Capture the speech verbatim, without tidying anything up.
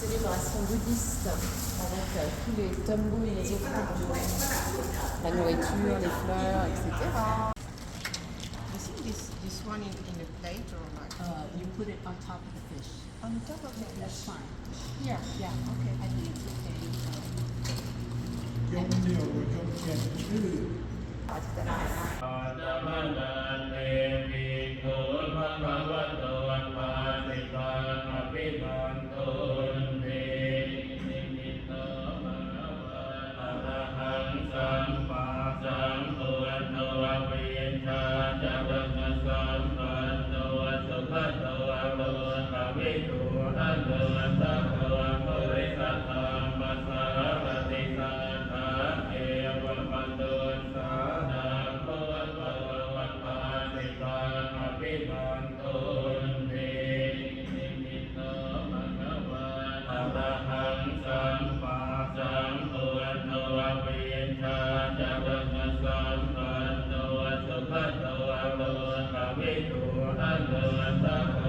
Célébration bouddhiste avec euh, tous les tombeaux et les offrandes, la nourriture, les fleurs, et cetera. You see this, this one in, in a plate or like? Uh, you put it on top of the fish. On top of the fish? That's fine. Yeah, yeah, okay. I think it's okay. ยกเดี่ยวหรือยกแยกชื่อ Attamanaṃ me bhikkhū bhagavato bhāsitaṃ abhinandunti. Arahaṃ sammāsambuddho vijjācaraṇasampanno sugato lokavidū anuttaro purisadammasārathi satthā devamanussānaṃ buddho bhāsitaṃ abhinandunti. Arahaṃ sammāsambuddho vijjācaraṇasampanno sugato lokavidū anuttaro